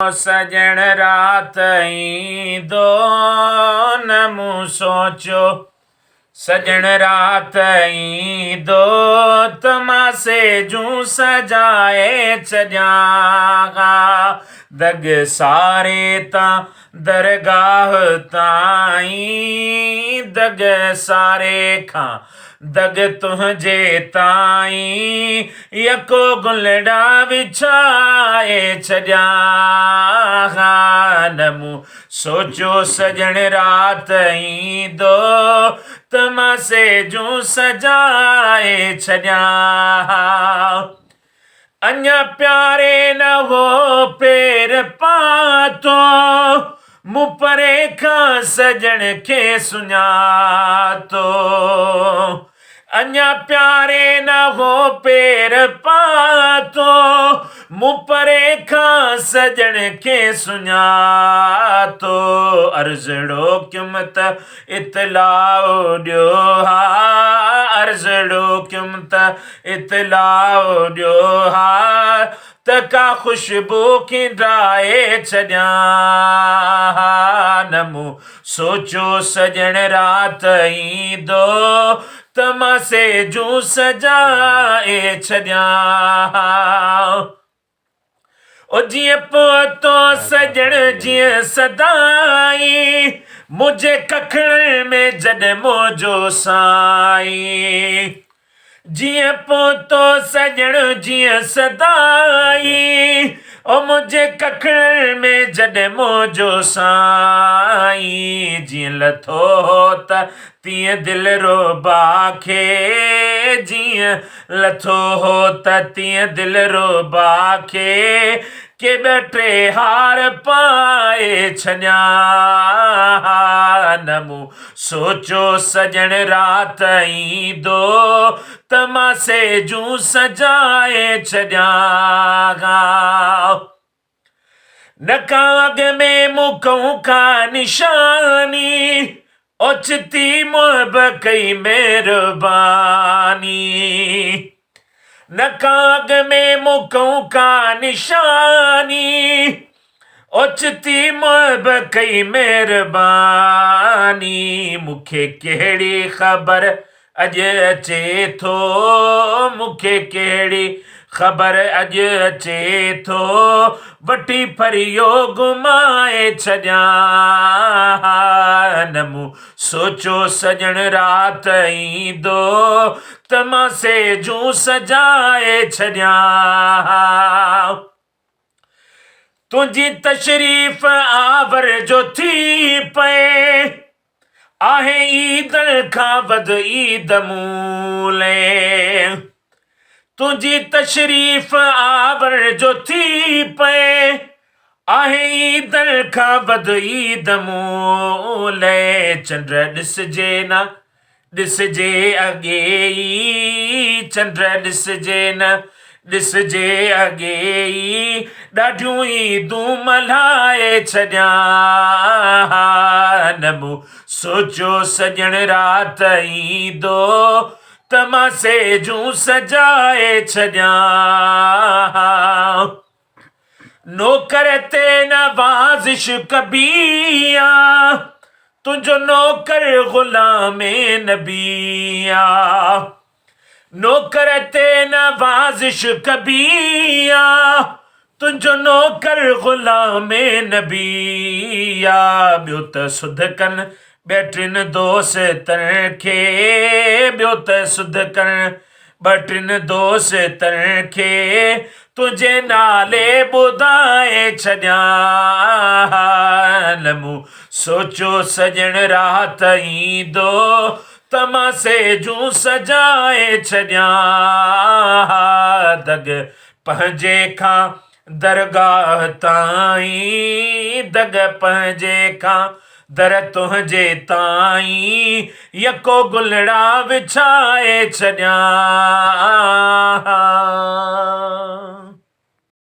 سڄڻ رات ايندو نه مون سوچيو سڄڻ رات ايندو ته مان سيجون سجائي ڇڏيان ها دڳ ساري تان درگاهه تائين دڳ ساري کان دڳ تنهنجي تائين يڪو گلڙا وڇائي ڇڏيان ها نه مون سوچيو سڄڻ رات ايندو ته مان سيجون سجائي ڇڏيان ها اڃا پياري نه هو پير پاتو مون پري کان سڄڻ کي سڃاتو اڃا پياري نه هو پير پاتو مون پري کان سڄڻ کي سڃاتو عرض روڪيم ته اطلاع ڏيو ها عرض روڪيم ته اطلاع ڏيو ها ته ڪا خوشبو کينڊرائي ڇڏيان ها نه مون سوچيو سڄڻ رات ايندو ته مان سيجون سجائي ڇڏيان ها. او جيئن پهتو سڄڻ جيئن سدائين منهنجي ڪکڙن ۾ جڏهن منهنجو سائين جيئن پهتو سڄڻ جيئن سدائين او منهنجي ڪکڙن ۾ جڏهن منهنجو سائين جيئن لٿو هو ته تيئن دلربا کي جيئن لٿو هو ته تيئن دلربا کي ڪي ٻه ٽي هار پائي ڇڏيان ها نه مون سوچيو سڄڻ رات ايندو ته مان سيجون سجائي ڇڏيان ها. نه ڪا اڳ ۾ مون کئون ڪا نشاني، اوچتي محب ڪئي مهرباني. نه ڪا اڳ ۾ مون کئون ڪا نشاني، اوچتي محب ڪئي مهرباني. مون کي ڪهڙي خبر اڄ اچي ٿو مون کي ڪهڙي خبر اڄ اچي ٿو وٺي ڦريو گهمائي ڇڏيان ها نه مون سوچيو سڄڻ رات ايندو ته مان سيجون سجائي ڇڏيان ها. تنهنجي تشريف آور جو ٿي پئي آهي عيدن کان وڌ عيد مون لئي تنهنجي تشريف آور جو ٿي پئي آهي عيدن کان وڌ عيد مون لئي چنڊ ڏسجي نه ڏسجي اڳي ئي چنڊ ڏسجي نه ڏسجي اڳي ئي ڏاڍيون عيدون ملهائي ڇڏيان ها نه مون سوچيو سڄڻ رات ايندو ته مان سيجون سجائي ڇڏيان ها. نوڪر تي نوازش ڪبي آ، تنهنجو نوڪر غلام نبي آ. نوڪر تي نوازش ڪبي آ، تنهنجو نوڪر غلام نبي آ. ٻيو ته سڌ ڪن ٻه ٽن دوستن کي، ٻيو ته سڌ ڪن ٻه ٽن دوستن کي تنهنجي نالي ٻڌائي ڇڏيان ها نه مون سوچيو سڄڻ رات ايندو ته مان سيجون سجائي ڇڏيان ها دڳ پنهنجي کان درگاهه تائين دڳ پنهنجي کان در تنهنجي تائين يڪو گلڙا وڇائي ڇڏيان.